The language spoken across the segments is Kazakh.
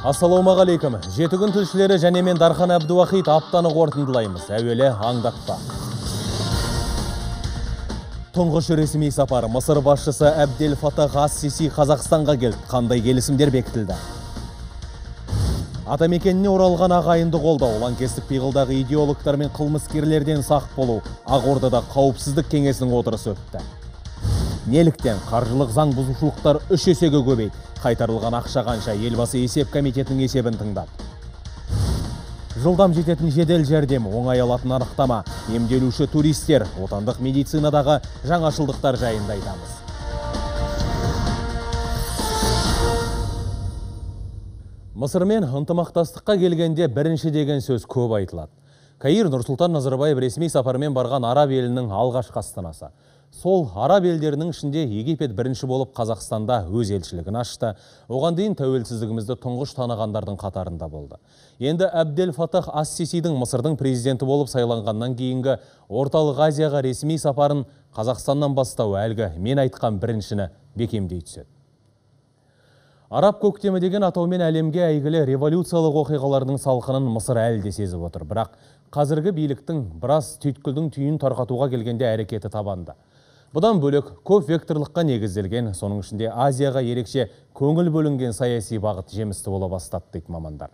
Ассалаумағалейкум. Жеті күн тілшілері және мен Дархан Әбдуахит аптаны қорытындылаймыз. Әуелі аңдатпа. Тұңғыш ресми сапар. Мысыр басшысы Әбдел Фатах ас-Сиси Қазақстанға келді. Қандай келісімдер бекітілді? Атамекеніне оралған ағайынды қолдау, лаңкестік пиғылдағы идеологтар мен қылмыскерлерден сақ болу. Ақордада қауіпсіздік кеңесінің отырысы өтті. Неліктен қаржылық заң бұзушылықтар 3 есеге көбейді? Қайтарылған ақша қанша? Елбасы есеп комитетінің есебін тыңдады. Жылдам жететін жедел жәрдем, оңай алатын анықтама, емделуші туристер, отандық медицинадағы жаңашылдықтар жайында айтамыз. Мысырмен ынтымақтастыққа келгенде бірінші деген сөз көп айтылады. Каир Нұрсұлтан Назарбаев ресми сапармен барған араб елінің алғашқы астанасы. Сол араб елдерінің ішінде Египет бірінші болып Қазақстанда өз елшілігін ашты. Оған дейін тәуелсіздігімізді тұңғыш танығандардың қатарында болды. Енді Әбдел Фатах ас-Сисидің Мысырдың президенті болып сайланғаннан кейінгі Орталық Азияға ресми сапарын Қазақстаннан бастау әлгі мен айтқан біріншіні бекемдей түседі. Араб көктемі деген атаумен әлемге әйгілі революциялық оқиғалардың салқынын Мысыр әлі де сезіп отыр. Бірақ қазіргі биліктің біраз түйткілдің түйін тарқатуға келгенде әрекеті табанды. Бұдан бөлек көп векторлыққа негізделген, соның ішінде Азияға ерекше көңіл бөлінген саяси бағыт жемісті бола бастады дейді мамандар.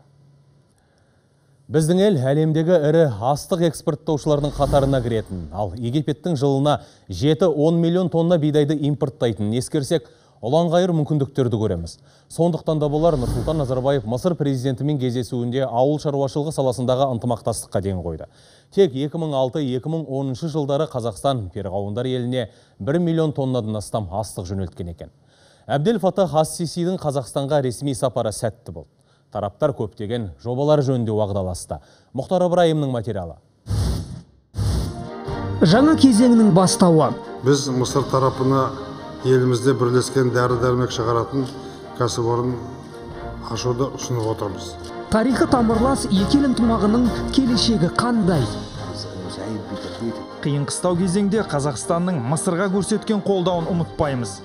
Біздің ел әлемдегі ірі астық экспорттаушылардың қатарына кіретін, ал Египеттің жылына 7-10 миллион тонна бидайды импорттайтынын ескерсек, ұланғайыр мүмкіндіктерді көреміз. Сондықтан да болар Нұрсұлтан Назарбаев Мысыр президентімен кездесуінде ауыл шаруашылығы саласындағы ынтымақтастыққа ден қойды. Тек 2006-2010 жылдары Қазақстан перғауындар еліне 1 миллион тоннадан астам астық жөнелткен екен. Әбдел Фатах ас-Сисидің Қазақстанға ресми сапары сәтті болды. Тараптар көптеген жобалар жөнінде уағдаласты. Мұхтар Ыбырайымның материалы. Жаңа кезеңнің бастауы. Біз Мысыр тарапына елімізде бірлескен дәрі-дәрмек шығаратын кәсіпорын ашуды ұсынып отырмыз. Тарихы тамырлас екі ел ынтымағының келешегі қандай? Қиын қыстау кезеңде Қазақстанның Мысырға көрсеткен қолдауын ұмытпаймыз.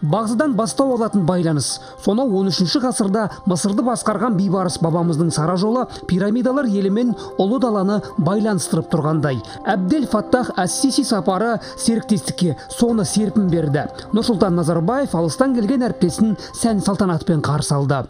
Бағзыдан бастау алатын байланыс. Сонау 13 ғасырда Мысырды басқарған Бейбарыс бабамыздың сара жолы пирамидалар елімен ұлы даланы байланыстырып тұрғандай. Әбдел Фаттах ас-Сиси сапары серіктестікке соны серпін берді. Нұрсұлтан Назарбаев алыстан келген әріптесін сән салтанатпен қарсы алды.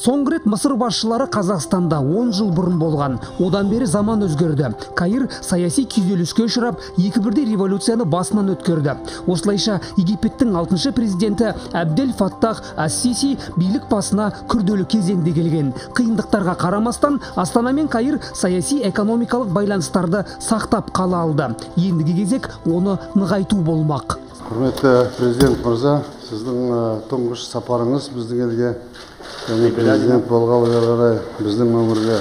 Соңғы рет Мысыр басшылары Қазақстанда 10 жыл бұрын болған. Одан бері заман өзгерді. Каир саяси күйзеліске ұшырап, екі бірдей революцияны басынан өткерді. Осылайша Египеттің 6-шы президенті Әбдел Фаттах ас-Сиси билік басына күрделі кезеңде келген. Қиындықтарға қарамастан Астана мен Каир саяси экономикалық байланыстарды сақтап қала алды. Ендігі кезек оны нығайту болмақ. Құрметті президент мырза, сіздің тұңғыш сапарыңыз біздің елге және президент болғалы бері қарай біздің өңірге,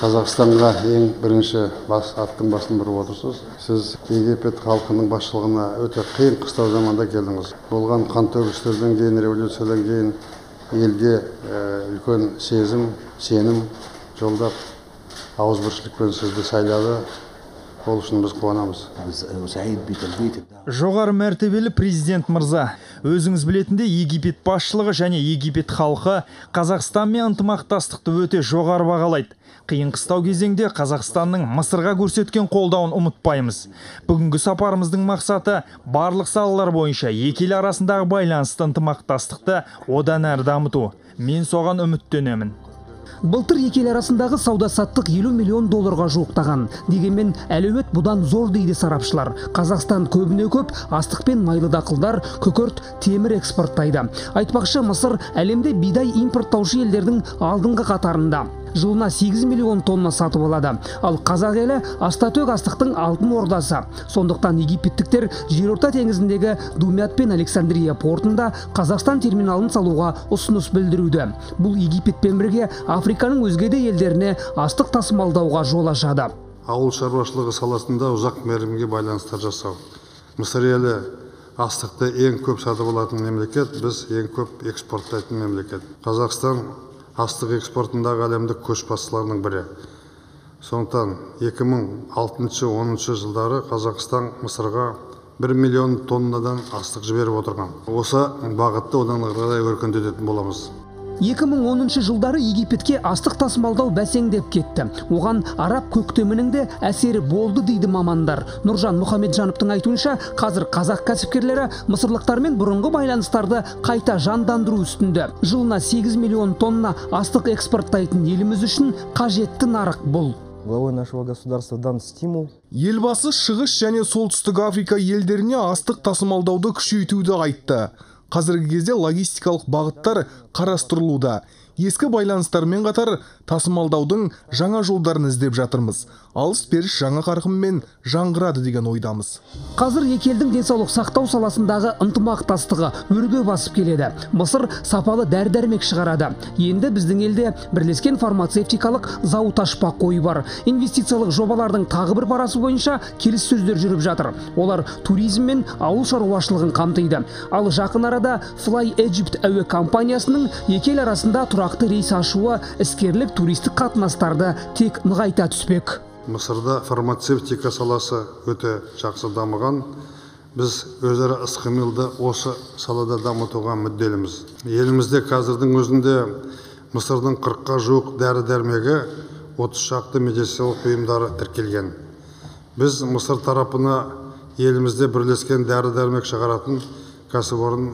Қазақстанға ең бірінші аттың басын бұрып отырсыз. Сіз Египет халқының басшылығына өте қиын қыстау заманда келдіңіз. Болған қантөгістерден кейін, революциядан кейін елге үлкен сезім, сенім жолдап, ауызбіршілікпен сізді сайлады. Ол үшін біз қуанамыз. Жоғары мәртебелі президент мырза, өзіңіз білетіндей Египет басшылығы және Египет халқы Қазақстанмен ынтымақтастықты өте жоғары бағалайды. Қиын қыстау кезеңде Қазақстанның Мысырға көрсеткен қолдауын ұмытпаймыз. Бүгінгі сапарымыздың мақсаты барлық салалар бойынша екі ел арасындағы байланысты ынтымақтастықты одан әрі дамыту. Мен соған үміттенемін. Былтыр екі ел арасындағы сауда-саттық 50 миллион долларға жуықтаған. Дегенмен әлеует бұдан зор дейді сарапшылар. Қазақстан көбіне көп астық пен майлы дақылдар, күкірт, темір экспорттайды. Айтпақшы, Мысыр әлемде бидай импорттаушы елдердің алдыңғы қатарында. Жылына 8 миллион тонна сатып алады. Ал қазақ елі астатөк астықтың алтын ордасы. Сондықтан египеттіктер Жерорта теңізіндегі Думят пен Александрия портында Қазақстан терминалын салуға ұсыныс білдіруді. Бұл Египетпен бірге Африканың өзге де елдеріне астық тасымалдауға жол ашады. Ауыл шаруашылығы саласында ұзақ мерзімге байланыстар жасау. Мысыр елі астықты ең көп сатып алатын мемлекет, біз ең көп экспорттайтын мемлекет. Қазақстан астық экспортындағы әлемдік көшбасшыларының бірі. Сондықтан 2006-10 жылдары Қазақстан Мысырға 1 миллион тоннадан астық жіберіп отырған. Осы бағытты одан ары қарай өркендететін боламыз. 2010 жылдары Египетке астық тасымалдау бәсеңдеп кетті. Оған араб көктемінің де әсері болды дейді мамандар. Нұржан Мұхамеджановтың айтуынша, қазір қазақ кәсіпкерлері мысырлықтармен бұрынғы байланыстарды қайта жандандыру үстінде. Жылына 8 миллион тонна астық экспорттайтын еліміз үшін қажетті нарық бұл. Главой нашего государства дан стимул. Елбасы Шығыс және Солтүстік Африка елдеріне астық тасымалдауды күшейтуді айтты. Қазіргі кезде логистикалық бағыттар қарастырылуда. Ескі байланыстармен қатар тасымалдаудың жаңа жолдарын іздеп жатырмыз. Алыс беріс жаңа қарқынмен жаңғырады деген ойдамыз. Қазір екі елдің денсаулық сақтау саласындағы ынтымақтастығы өрге басып келеді. Мысыр сапалы дәрі-дәрмек шығарады. Енді біздің елде бірлескен фармацевтикалық зауыт ашпақ ойы бар. Инвестициялық жобалардың тағы бір парасы бойынша келіссөздер жүріп жатыр. Олар туризм мен ауыл шаруашылығын қамтиды. Ал жақын арада Fly Egypt әуе компаниясының екі ел арасында тұрақты рейс ашуы іскерлік туристік қатынастарды тек нығайта түспек. Мысырда фармацевтика саласы өте жақсы дамыған. Біз өзара іс-қимылды осы салада дамытуға мүдделіміз. Елімізде қазірдің өзінде Мысырдың 40-қа жуық дәрі-дәрмегі, 30 шақты медициналық бұйымдары тіркелген. Біз Мысыр тарапына елімізде бірлескен дәрі-дәрмек шығаратын кәсіпорын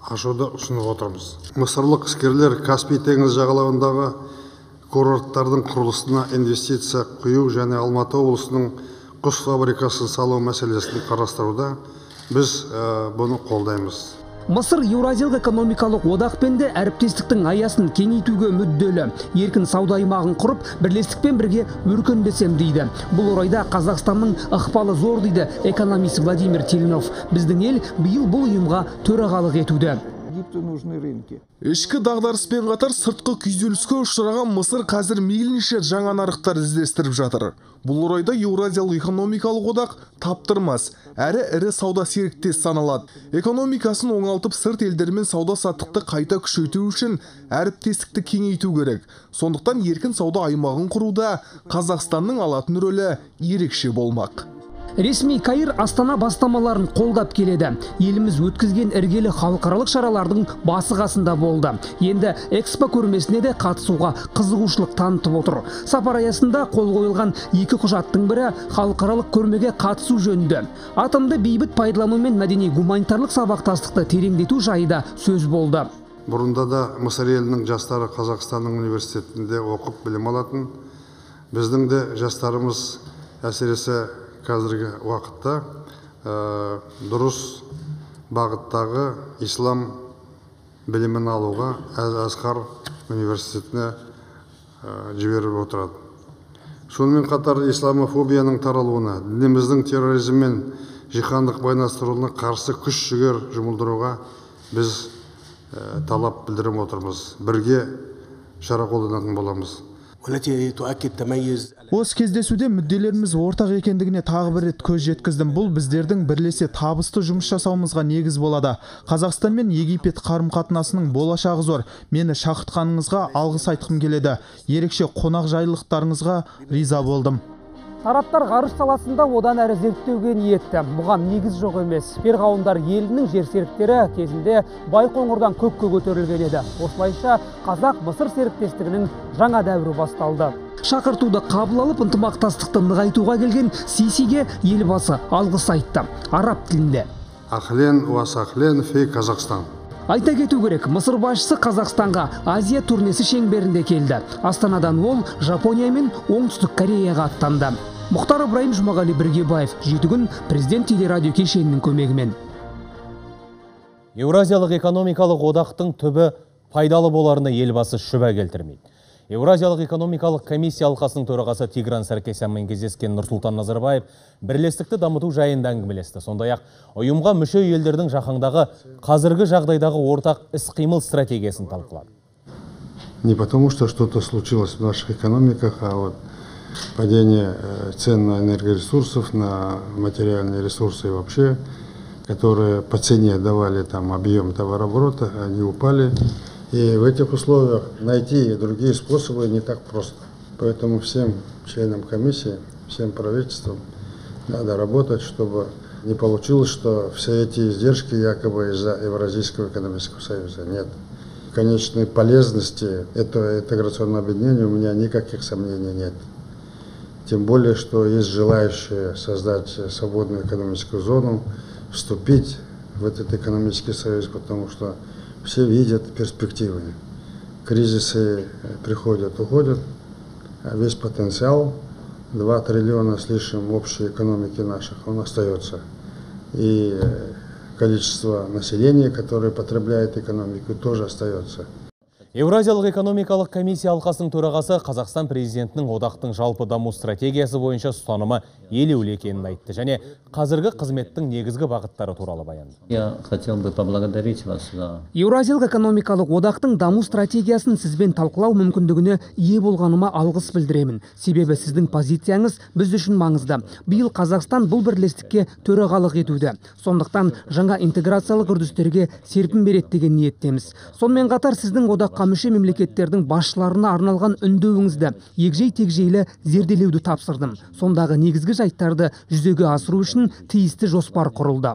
ашуды ұсынып отырмыз. Мысырлық іскерлер Каспий теңіз жағалауындағы курорттардың құрылысына инвестиция құю және Алматы облысының құс фабрикасын салу мәселесін қарастыруда. Біз бұны қолдаймыз. Мысыр Еуразиялық экономикалық одақпен де әріптестіктің аясын кеңейтуге мүдделі. Еркін сауда аймағын құрып, бірлестікпен бірге өркендесем дейді. Бұл орайда Қазақстанның ықпалы зор дейді экономист Владимир Теленов. Біздің ел биыл бұл ұйымға төрағалық етуде. Египту нужны рынки. Ішкі дағдарыспен қатар сыртқы күйзеліске ұшыраған Мысыр қазір мейлінше жаңа нарықтар іздестіріп жатыр. Бұл орайда Еуразиялық экономикалық одақ таптырмас, әрі ірі сауда серіктес саналады. Экономикасын оңалтып, сырт елдермен сауда саттықты қайта күшейту үшін әріптестікті кеңейту керек. Сондықтан еркін сауда аймағын құруда Қазақстанның алатын рөлі ерекше болмақ. Ресми Каир Астана бастамаларын қолдап келеді. Еліміз өткізген іргелі халықаралық шаралардың басы қасында болды. Енді Экспо көрмесіне де қатысуға қызығушылық танытып отыр. Сапар аясында қол қойылған екі құжаттың бірі халықаралық көрмеге қатысу жөнінде. Атомды бейбіт пайдалану мен мәдени гуманитарлық сабақтастықты тереңдету жайы да сөз болды. Бұрында да Мысыр елінің жастары Қазақстанның университетінде оқып білім алатын. Біздің де жастарымыз әсіресе қазіргі уақытта дұрыс бағыттағы ислам білімін алуға Әл-Азхар университетіне жіберіп отырады. Сонымен қатар исламофобияның таралуына, дініміздің терроризммен жиһандық байланыстыруына қарсы күш жігер жұмылдыруға біз талап білдіріп отырмыз. Бірге шара қолданатын боламыз. Осы кездесуде мүдделеріміз ортақ екендігіне тағы бір рет көз жеткіздім. Бұл біздердің бірлесе табысты жұмыс жасауымызға негіз болады. Қазақстан мен Египет қарым-қатынасының болашағы зор. Мені шақыртқаныңызға алғыс айтқым келеді. Ерекше қонақжайлылықтарыңызға риза болдым. Тараптар ғарыш саласында одан әрі зерттеуге ниетті. Бұған негіз жоқ емес. Перғауындар елінің жерсеріктері кезінде Байқоңырдан көкке көтерілген еді. Осылайша Қазақ-Мысыр серіктестігінің жаңа дәуірі басталды. Шақыртуды қабыл алып, ынтымақтастықты нығайтуға келген Сисиге елбасы алғыс айтты. Араб тілінде. Ахлен уа сахлен фи Казахстан. Айта кету керек, Мысыр басшысы Қазақстанға Азия турнесі шеңберінде келді. Астанадан ол Жапония мен Оңтүстік Кореяға аттанды. Мұхтар Ыбырайым, Жұмағали Біргебаев, Жеті күн, Президент телерадио кешенінің көмегімен. Еуразиялық экономикалық одақтың түбі пайдалы боларына елбасы шүбә келтірмейді. Еуразиялық экономикалық комиссия алқасының төрағасы Тигран Саркисянмен кездескен Нұрсұлтан Назарбаев бірлестікті дамыту жайында әңгімелесті. Сондай-ақ ұйымға мүше елдердің жаһандағы қазіргі жағдайдағы ортақ іс-қимыл стратегиясын талқылады. Не потому, что что-то случилось в наших экономиках, а вот падение цен на энергоресурсов, на материальные ресурсы и вообще которые по цене давали там объем товарооборота, они упали. И в этих условиях найти другие способы не так просто. Поэтому всем членам комиссии, всем правительствам надо работать, чтобы не получилось, что все эти издержки якобы из-за Евразийского экономического союза. Нет. Конечной полезности этого интеграционного объединения у меня никаких сомнений нет. Тем более, что есть желающие создать свободную экономическую зону, вступить в этот экономический союз, потому что все видят перспективы. Кризисы приходят, уходят, а весь потенциал 2 триллиона с лишним общей экономики наших, он остается. И количество населения, которое потребляет экономику, тоже остается. Еуразиялық экономикалық комиссия алқасының төрағасы Қазақстан президентінің одақтың жалпы даму стратегиясы бойынша ұстанымы елеулі екенін айтты және қазіргі қызметтің негізгі бағыттары туралы баяндады. Я хотел бы поблагодарить вас за Еуразиялық экономикалық одақтың даму стратегиясын сізбен талқылау мүмкіндігіне ие болғаныма алғыс білдіремін. Себебі сіздің позицияңыз біз үшін маңызды. Биыл Қазақстан бұл бірлестікке төрағалық етуде. Сондықтан жаңа интеграциялық үрдістерге серпін береді деген ниеттеміз. Сонымен қатар сіздің одаққа мүше мемлекеттердің басшыларына арналған үндеуіңізді егжей-тегжейлі зерделеуді тапсырдым. Сондағы негізгі жайттарды жүзеге асыру үшін тиісті жоспар құрылды.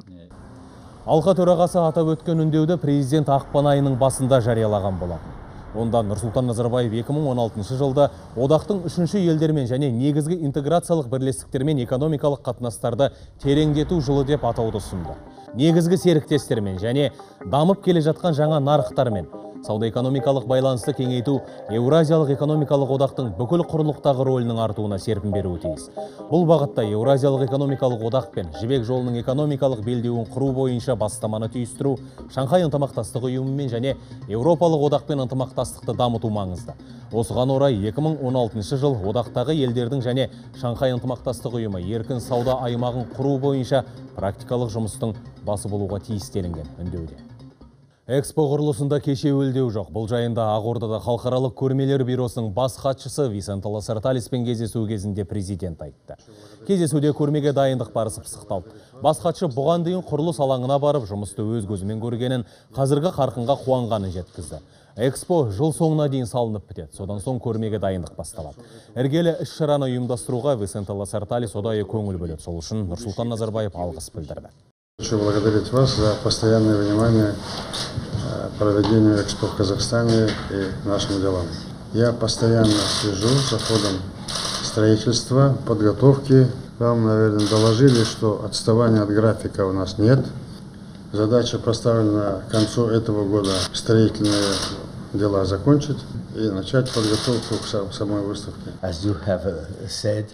Алқа төрағасы атап өткен үндеуді президент ақпан айының басында жариялаған болатын. Онда Нұрсұлтан Назарбаев 2016 жылда одақтың үшінші елдермен және негізгі интеграциялық бірлестіктермен экономикалық қатынастарды тереңдету жылы деп атауды ұсынды. Негізгі серіктестермен және дамып келе жатқан жаңа нарықтармен сауда-экономикалық байланысты кеңейту Еуразиялық экономикалық одақтың бүкіл құрлықтағы рөлінің артуына серпін беруі тиіс. Бұл бағытта Еуразиялық экономикалық одақ пен Жібек жолының экономикалық белдеуін құру бойынша бастаманы түйістіру, Шанхай ынтымақтастығы ұйымымен және Еуропалық одақпен ынтымақтастықты дамыту маңызды. Осыған орай 2016 жыл одақтағы елдердің және Шанхай ынтымақтастығы ұйымы еркін сауда аймағын құру бойынша практикалық жұмыстың басы болуға тиіс делінген үндеуде. Экспо құрылысында кешеуілдеу жоқ. Бұл жайында Ақордада халықаралық көрмелер бюросының бас хатшысы Висенте Лассарталиспен кездесу кезінде президент айтты. Кездесуде көрмеге дайындық барысы пысықталды. Бас хатшы бұған дейін құрылыс алаңына барып, жұмысты өз көзімен көргенін, қазіргі қарқынға қуанғанын жеткізді. Экспо жыл соңына дейін салынып бітеді. Содан соң көрмеге дайындық басталады. Іргелі іс-шараны ұйымдастыруға Висенте Лассарталис ұдайы көңіл бөледі. Сол үшін Нұрсұлтан Назарбаев алғыс білдірді. Хочу благодарить вас за постоянное внимание проведению Экспо в Казахстане и нашим делам. Я постоянно слежу за ходом строительства, подготовки. Вам, наверное, доложили, что отставания от графика у нас нет. Задача поставлена к концу этого года строительные дела закончить и начать подготовку к самой выставке. As you have said,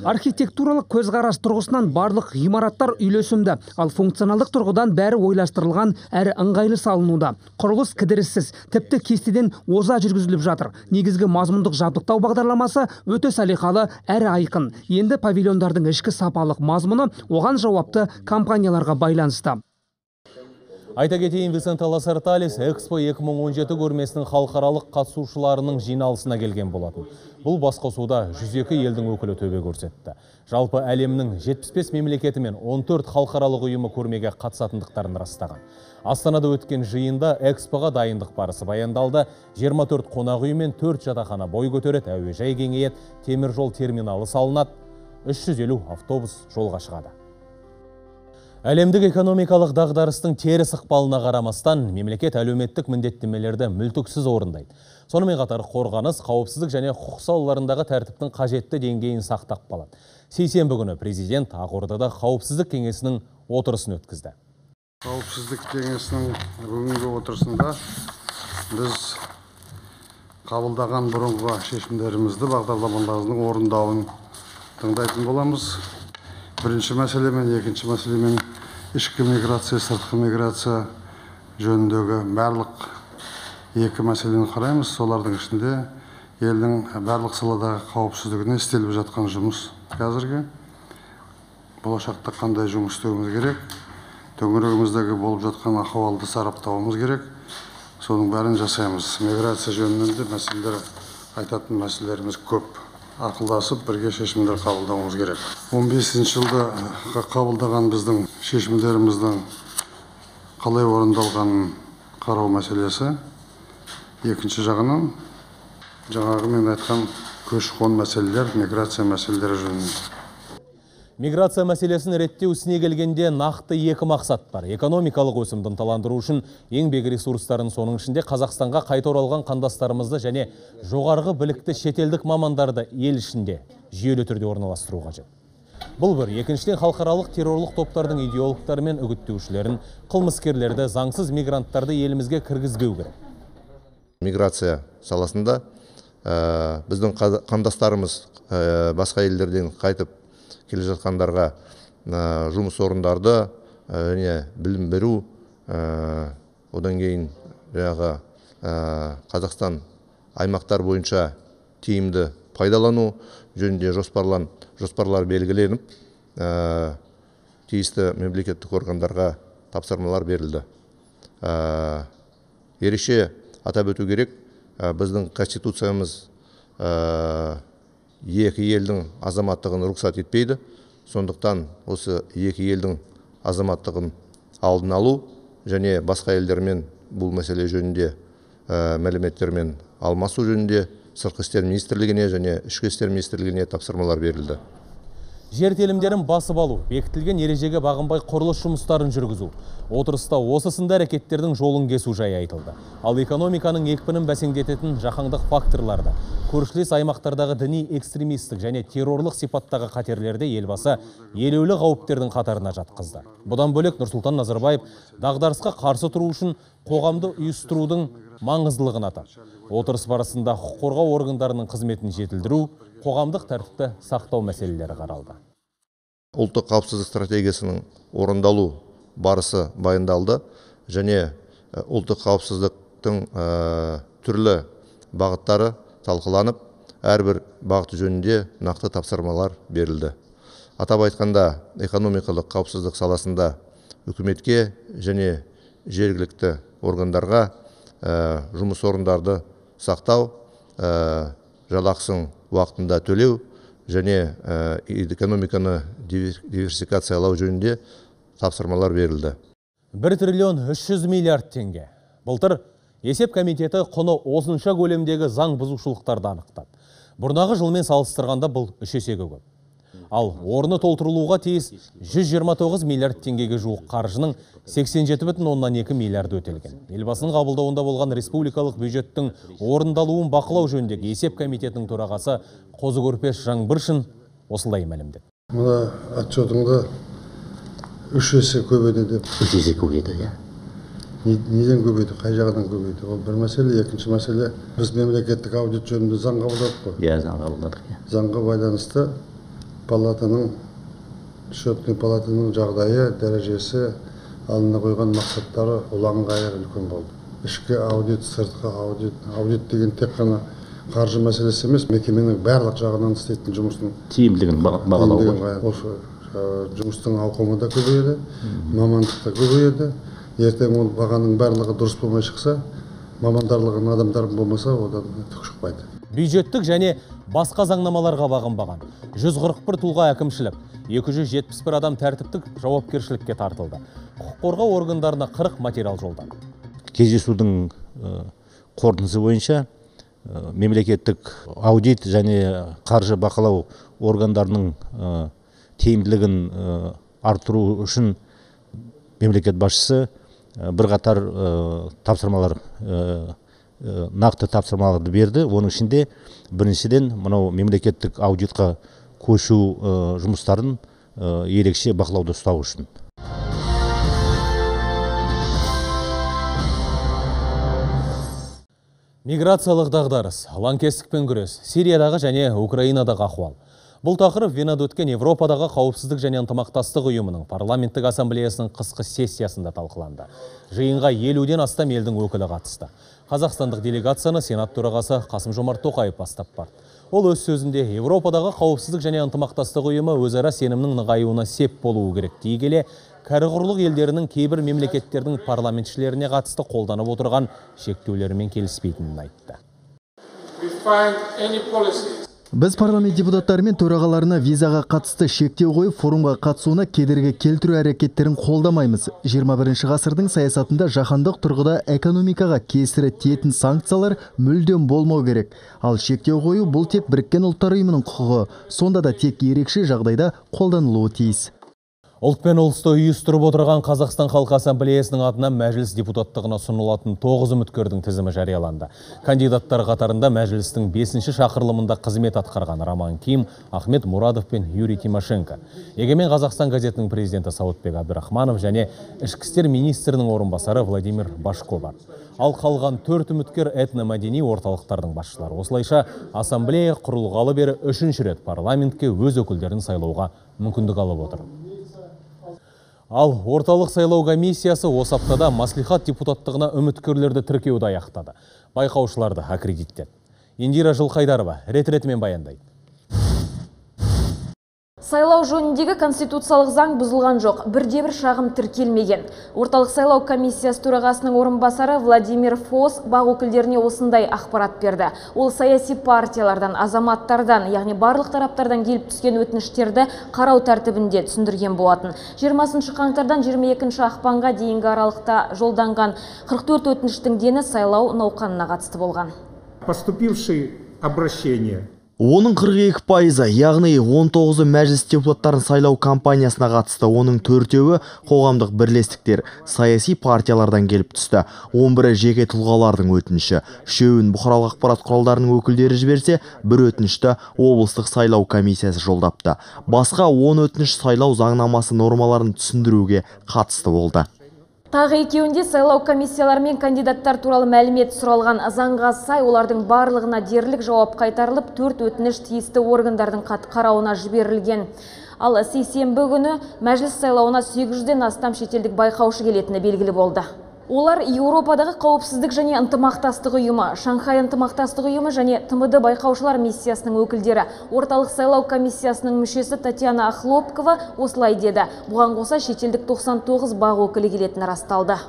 Архитектуралық көзқарас тұрғысынан барлық ғимараттар үйлесімді, ал функционалдық тұрғыдан бәрі ойластырылған әрі ыңғайлы салынуда. Құрылыс кідіріссіз, тіпті кестеден оза жүргізіліп жатыр. Негізгі мазмұндық жабдықтау бағдарламасы өте салиқалы әрі айқын. Енді павильондардың ішкі сапалық мазмұны оған жауапты компанияларға байланысты. Айта кетейін, Висенте Лассарталис Экспо 2017 көрмесінің халықаралық қатысушыларының жиналысына келген болатын. Бұл басқосуда 102 елдің өкілі төбе көрсетті. Жалпы әлемнің 75 мемлекеті мен 14 халықаралық ұйымы көрмеге қатысатындықтарын растаған. Астанада өткен жиында Экспоға дайындық барысы баяндалды. 24 қонақ үй мен 4 жатақхана бой көтереді, әуежай кеңейеді, темір жол терминалы салынады, 350 автобус жолға шығады. Әлемдік экономикалық дағдарыстың теріс ықпалына қарамастан, мемлекет әлеуметтік міндеттемелерді мүлтіксіз орындайды. Сонымен қатар қорғаныс, қауіпсіздік және құқық салаларындағы тәртіптің қажетті деңгейін сақтап қалады. Сейсенбі күні президент Ақордада қауіпсіздік кеңесінің отырысын өткізді. Қауіпсіздік кеңесінің бүгінгі отырысында біз қабылдаған бұрынғы шешімдерімізді, бағдарламаларымыздың орындауын тыңдайтын боламыз. Бірінші мәселемен, екінші мәселемен ішкі миграция, сыртқы миграция жөніндегі барлық екі мәселені қараймыз. Солардың ішінде елдің барлық саладағы қауіпсіздігіне істеліп жатқан жұмыс қазіргі. Болашақта қандай жұмыс істеуіміз керек, төңірегіміздегі болып жатқан ахуалды сараптауымыз керек. Соның бәрін жасаймыз. Миграция жөнінде де мәселелер, айтатын мәселелеріміз көп. Ақылдасып бірге шешімдер қабылдауымыз керек. 15 жылда қабылдаған біздің шешімдеріміздің қалай орындалғанын қарау мәселесі. Екінші жағынан жаңағы мен айтқан көші-қон мәселелер, миграция мәселелері жөнінде. Миграция мәселесін реттеу ісіне келгенде нақты екі мақсат бар. Экономикалық өсімді ынталандыру үшін еңбек ресурстарын, соның ішінде Қазақстанға қайта оралған қандастарымызды және жоғарғы білікті шетелдік мамандарды ел ішінде жүйелі түрде орналастыру қажет. Бұл бір. Екіншіден, халықаралық террорлық топтардың идеологтары мен үгіттеушілерін, қылмыскерлерді, заңсыз мигранттарды елімізге кіргізбеу керек. Миграция саласында біздің қандастарымыз басқа елдерден қайтып келе жатқандарға жұмыс орындарды және білім беру, одан кейін жаңағы Қазақстан аймақтар бойынша тиімді пайдалану жөнінде жоспарлар белгіленіп, тиісті мемлекеттік органдарға тапсырмалар берілді. Ерекше атап өту керек, біздің Конституциямыз екі елдің азаматтығын рұқсат етпейді. Сондықтан осы екі елдің азаматтығын алдын алу және басқа елдермен бұл мәселе жөнінде мәліметтермен алмасу жөнінде Сыртқы істер министрлігіне және Ішкі істер министрлігіне тапсырмалар берілді. Жер телімдерін басып алу, бекітілген ережеге бағынбай құрылыс жұмыстарын жүргізу. Отырыста осы сынды әрекеттердің жолын кесу жайы айтылды. Ал экономиканың екпінін бәсеңдететін жаһандық факторларды, көршілес аймақтардағы діни экстремистік және террорлық сипаттағы қатерлерді елбасы елеулі қауіптердің қатарына жатқызды. Бұдан бөлек Нұрсұлтан Назарбаев дағдарысқа қарсы тұру үшін қоғамды ұйыстырудың маңыздылығын атады. Отырыс барысында құқық қорғау органдарының қызметін жетілдіру, қоғамдық тәртіпті сақтау мәселелері қаралды. Ұлттық қауіпсіздік стратегиясының орындалу барысы баяндалды және ұлттық қауіпсіздіктің түрлі бағыттары талқыланып, әрбір бағыт жөнінде нақты тапсырмалар берілді. Атап айтқанда, экономикалық қауіпсіздік саласында үкіметке және жергілікті органдарға жұмыс орындарды сақтау, жалақысын уақытында төлеу және экономиканы диверсификациялау жөнінде тапсырмалар берілді. 1 триллион 300 миллиард теңге. Былтыр есеп комитеті құны осынша көлемдегі заң бұзушылықтарды анықтады. Бұрнағы жылмен салыстырғанда бұл 3 есеге көп. Ал орны толтырылуға тиіс 129 миллиард теңгеге жуық қаржының 87,2 миллиард өтелген. Елбасының қабылдауында болған республикалық бюджеттің орындалуын бақылау жөніндегі есеп комитетінің төрағасы Қозы-Көрпеш Жаңбыршин осылай мәлімдеді. Мына отчетыңда 3 есе көбейді деп. 3 есе көбейді, иә. Неден көбейді, қай жағынан көбейді? Ол бір мәселе, екінші мәселе, біз мемлекеттік аудит жөнінде заң қабылдадық қой. Иә, заң қабылдадық, иә. Заңға байланысты палатаның, счетный палатаның жағдайы, дәрежесі, алдына қойған мақсаттары ұлан-ғайыр үлкен болды. Ішкі аудит, сыртқы аудит, аудит деген тек қана қаржы мәселесі емес, мекеменің барлық жағынан істейтін жұмыстың тиімділігін бағалау. Осы жұмыстың ауқымы да көбейеді, мамандық та көбейеді. Ертең ол бағаның барлығы дұрыс болмай шықса, мамандарлығының адамдары болмаса, одан түк шықпайды. Бюджеттік және басқа заңнамаларға бағынбаған 141 тұлға әкімшілік, 271 адам тәртіптік жауапкершілікке тартылды. Құқық қорғау органдарына 40 материал жолданды. Кездесудің қорытындысы бойынша мемлекеттік аудит және қаржы бақылау органдарының тиімділігін арттыру үшін мемлекет басшысы бірқатар тапсырмалар, нақты тапсырмаларды берді. Оның ішінде біріншіден мынау мемлекеттік аудитқа көшу жұмыстарын ерекше бақылауда ұстау үшін. Миграциялық дағдарыс, лаңкестікпен күрес, Сириядағы және Украинадағы ахуал. Бұл тақырып Венада өткен Еуропадағы қауіпсіздік және ынтымақтастық ұйымының парламенттік ассамблеясының қысқы сессиясында талқыланды. Жиынға 50-ден астам елдің өкілі қатысты. Қазақстандық делегацияны Сенат төрағасы Қасым-Жомарт Тоқаев бастап барды. Ол өз сөзінде Еуропадағы қауіпсіздік және ынтымақтастық ұйымы өзара сенімнің нығаюына сеп болуы керек дей келе, кәрі құрлық елдерінің кейбір мемлекеттердің парламентшілеріне қатысты қолданып отырған шектеулерімен келіспейтінін айтты. Біз парламент депутаттары мен төрағаларына визаға қатысты шектеу қойып, форумға қатысуына кедергі келтіру әрекеттерін қолдамаймыз. 21 ғасырдың саясатында жаһандық тұрғыда экономикаға кесірі тиетін санкциялар мүлдем болмау керек. Ал шектеу қою бұл тек Біріккен Ұлттар Ұйымының құқығы. Сонда да тек ерекше жағдайда қолданылуы тиіс. Ұлт пен ұлысты ұйыстырып отырған Қазақстан Халқы Ассамблеясының атынан мәжіліс депутаттығына ұсынылатын 9 үміткердің тізімі жарияланды. Кандидаттар қатарында мәжілістің 5-ші шақырылымында қызмет атқарған Роман Ким, Ахмет Мурадов пен Юрий Тимошенко. Егемен Қазақстан газетінің президенті Сауытбек Әбдірахманов және Ішкі істер министрінің орынбасары Владимир Башко бар. Ал қалған 4 үміткер этномәдени орталықтардың басшылары. Осылайша ассамблея құрылғалы бері 3-ші рет парламентке өз өкілдерін сайлауға мүмкіндік алып отыр. Ал орталық сайлау комиссиясы осы аптада мәслихат депутаттығына үміткерлерді тіркеуді аяқтады. Байқаушыларды аккредиттеді. Индира Жылқайдарова рет-ретімен баяндайды. Сайлау жөніндегі конституциялық заң бұзылған жоқ, бірде-бір шағым тіркелмеген. Орталық сайлау комиссиясы төрағасының орынбасары Владимир Фос бақ өкілдеріне осындай ақпарат берді. Ол саяси партиялардан, азаматтардан, яғни барлық тараптардан келіп түскен өтініштерді қарау тәртібінде түсіндірген болатын. 20 қаңтардан 22 ақпанға дейінгі аралықта жолданған 44 өтініштің дені сайлау науқанына қатысты болған. Поступившие обращения. Оның 42%, яғни 19-ы мәжіліс депутаттарын сайлау кампаниясына қатысты, оның 4-еуі қоғамдық бірлестіктер, саяси партиялардан келіп түсті. 11-і жеке тұлғалардың өтініші. 3-еуін бұқаралық ақпарат құралдарының өкілдері жіберсе, бір өтінішті облыстық сайлау комиссиясы жолдапты. Басқа 10 өтініш сайлау заңнамасы нормаларын түсіндіруге қатысты болды. Тағы екеуінде сайлау комиссиялары мен кандидаттар туралы мәлімет сұралған. Заңға сай олардың барлығына дерлік жауап қайтарылып, 4 өтініш тиісті органдардың қарауына жіберілген. Ал сейсенбі күні мәжіліс сайлауына 800-ден астам шетелдік байқаушы келетіні белгілі болды. Олар Еуропадағы қауіпсіздік және ынтымақтастық ұйымы, Шанхай ынтымақтастық ұйымы және ТМД байқаушылар миссиясының өкілдері. Орталық сайлау комиссиясының мүшесі Татьяна Охлопкова осылай деді. Бұған қоса шетелдік 99 бақ өкілі келетіні расталды.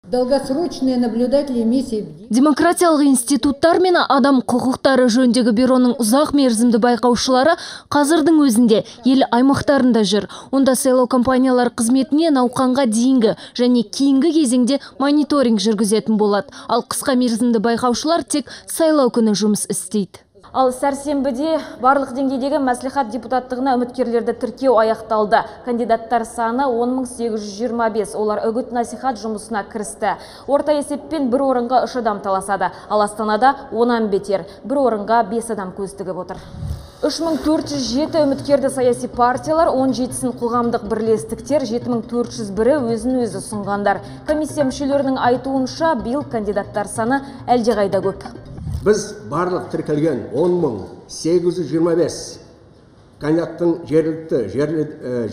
Долгосрочные наблюдатели миссии. Демократиялық институттар мен адам құқықтары жөніндегі бюроның ұзақ мерзімді байқаушылары қазірдің өзінде ел аймақтарында жүр. Онда сайлау компаниялар қызметіне науқанға дейінгі және кейінгі кезеңде мониторинг жүргізетін болады. Ал қысқа мерзімді байқаушылар тек сайлау күні жұмыс істейді. Ал сәрсенбіде барлық деңгейдегі мәслихат депутаттығына үміткерлерді тіркеу аяқталды. Кандидаттар саны 10 825, олар үгіт насихат жұмысына кірісті. Орта есеппен бір орынға 3 адам таласады. Ал Астанада онан бетер, бір орынға 5 адам көз тігіп отыр. 3407 үміткерді саяси партиялар, 17-сін қоғамдық бірлестіктер, 7401-і өзін өзі ұсынғандар. Комиссия мүшелерінің айтуынша, биыл кандидаттар саны әлдеқайда көп. Біз барлық тіркелген 10 825 кандидаттың жергілікті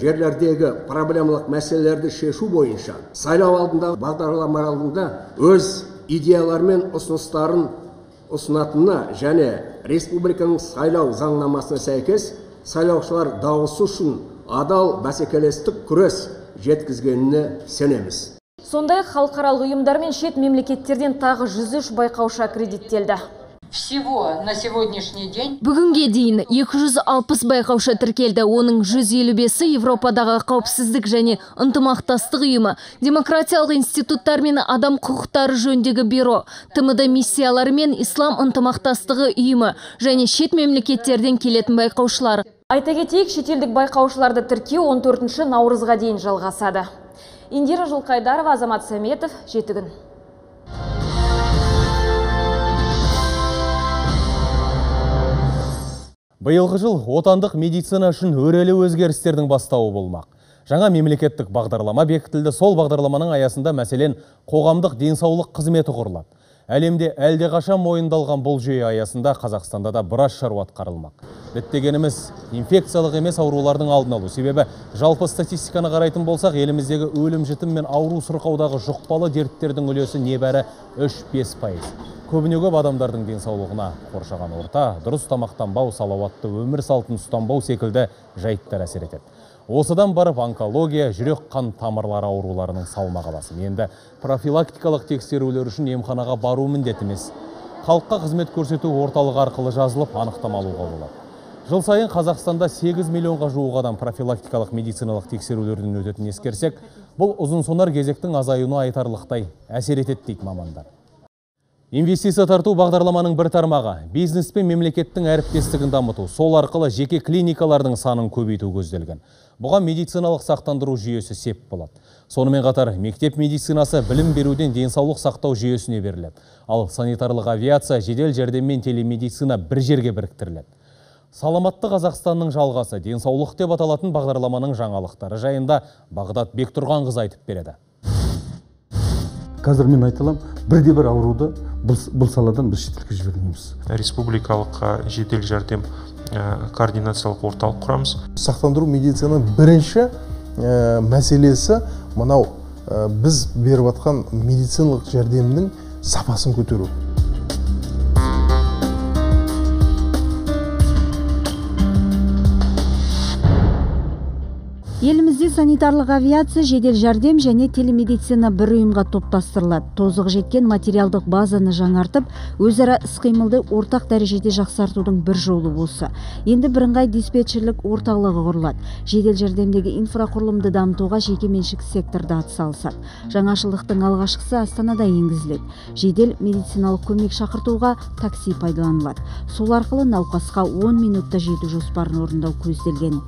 жерлердегі проблемалық мәселелерді шешу бойынша сайлау алдындағы бағдарламаларында өз идеялары мен ұсыныстарын ұсынатынына және республиканың сайлау заңнамасына сәйкес сайлаушылар дауысы үшін адал бәсекелестік күрес жеткізгеніне сенеміз. Сондай-ақ халықаралық ұйымдар мен шет мемлекеттерден тағы 103 байқаушы аккредиттелді. Всего на сегодняшний день Бүгінге дейін 260 байқаушы тіркелді. Оның 155-і Европадағы қауіпсіздік және ынтымақтастық ұйымы, демократиялық институттар мен адам құқықтары жөніндегі бюро, ТМД миссиялары мен Ислам ынтымақтастығы ұйымы және шет мемлекеттерден келетін байқаушылар. Айта кетейік, шетелдік байқаушыларды тіркеу 14 наурызға дейін жалғасады. Индира Жылқайдарова, Азамат Сәметов, Жеті күн. Биылғы жыл отандық медицина үшін өрелі өзгерістердің бастауы болмақ. Жаңа мемлекеттік бағдарлама бекітілді. Сол бағдарламаның аясында, мәселен, қоғамдық денсаулық қызметі құрылады. Әлемде әлдеқашан мойындалған бұл жүйе аясында Қазақстанда да біраз шаруа атқарылмақ. Діттегеніміз инфекциялық емес аурулардың алдын алу. Себебі жалпы статистиканы қарайтын болсақ, еліміздегі өлім жітім мен ауру сырқаудағы жұқпалы дерттердің үлесі небәрі 3-5%. Көбіне көп адамдардың денсаулығына қоршаған орта, дұрыс тамақтанбау, салауатты өмір салтын ұстанбау секілді жайттар әсер етеді. Осыдан барып онкология, жүрек қан тамырлары ауруларының салмағы басым. Енді профилактикалық тексерулер үшін емханаға бару міндет емес. Халыққа қызмет көрсету орталығы арқылы жазылып, анықтама алуға болады. Жыл сайын Қазақстанда 8 миллионға жуық адам профилактикалық медициналық тексерулерден өтетінін ескерсек, бұл ұзын сонар кезектің азаюына айтарлықтай әсер етеді дейді мамандар. Инвестиция тарту бағдарламаның бір тармағы – бизнес пен мемлекеттің әріптестігін дамыту, сол арқылы жеке клиникалардың санын көбейту көзделген. Бұған медициналық сақтандыру жүйесі сеп болады. Сонымен қатар мектеп медицинасы білім беруден денсаулық сақтау жүйесіне беріледі. Ал санитарлық авиация, жедел жәрдем мен телемедицина бір жерге біріктіріледі. Саламатты Қазақстанның жалғасы денсаулық деп аталатын бағдарламаның жаңалықтары жайында Бағдат Бектұрғанқызы айтып береді. Қазір мен айта аламын, бірде бір ауруды бұл саладан біз шетелге жібермейміз. Республикалық жедел жәрдем координациялық орталық құрамыз. Сақтандыру медицинаның бірінші мәселесі мынау біз беріп жатқан медициналық жәрдемнің сапасын көтеру. Елімізде санитарлық авиация, жедел жәрдем және телемедицина бір ұйымға топтастырылады. Тозығы жеткен материалдық базаны жаңартып, өзара іс-қимылды ортақ дәрежеде жақсартудың бір жолы осы. Енді бірыңғай диспетчерлік орталығы құрылады. Жедел жәрдемдегі инфрақұрылымды дамытуға жекеменшік секторда атсалысады. Жаңашылдықтың алғашқысы Астанада енгізіледі. Жедел медициналық көмек шақыртуға такси пайдаланылады. Сол арқылы науқасқа 10 минутта жету жоспарын орындау көзделген.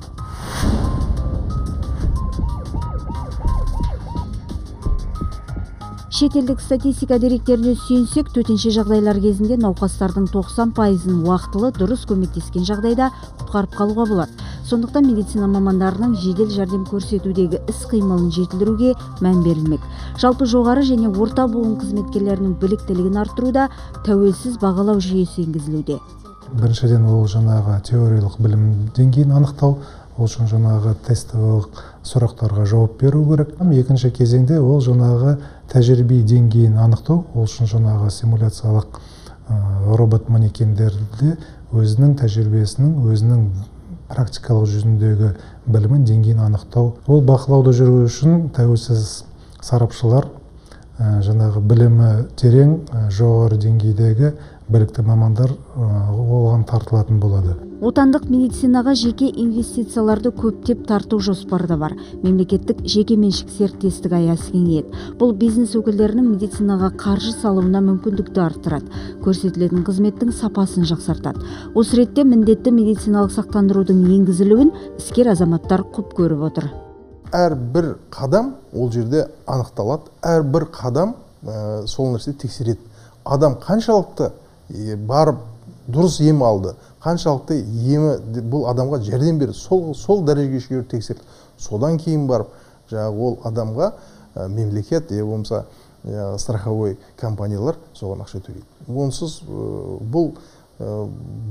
Шетелдік статистика деректеріне сүйенсек, төтенше жағдайлар кезінде науқастардың 90%-ын уақытылы дұрыс көмектескен жағдайда құтқарып қалуға болады. Сондықтан медицина мамандарының жедел жәрдем көрсетудегі іс-қимылын жетілдіруге мән берілмек. Жалпы жоғары және орта буын қызметкерлерінің біліктілігін арттыруда тәуелсіз бағалау жүйесі енгізілуде. Біріншіден, ол жаңағы теориялық білім деңгейін анықтау, ол үшін жаңағы тестовық сұрақтарға жауап беру керек. Екінші кезеңде ол жаңағы тәжірибе деңгейін анықтау, ол үшін жаңағы симуляциялық робот манекендерде өзінің тәжірибесінің, өзінің практикалық жүзіндегі білімін деңгейін анықтау. Ол бақылауды жүргізу үшін тәуелсіз сарапшылар, жаңағы білімі терең, жоғары деңгейдегі білікті мамандар оған тартылатын болады. Отандық медицинаға жеке инвестицияларды көптеп тарту жоспары да бар. Мемлекеттік жекеменшік серіктестік аясы кеңейеді. Бұл бизнес өкілдерінің медицинаға қаржы салуына мүмкіндікті арттырады. Көрсетілетін қызметтің сапасын жақсартады. Осы ретте міндетті медициналық сақтандырудың енгізілуін іскер азаматтар құп көріп отыр. Әрбір қадам ол жерде анықталады, әрбір қадам сол нәрсе тексереді. Адам қаншалықты барып дұрыс ем алды, қаншалықты емі бұл адамға жәрдем берді, сол дәрежеге шейін тексерілді. Содан кейін барып жаңағы ол адамға мемлекет, я болмаса страховой компаниялар соған ақша төлейді. Онсыз бұл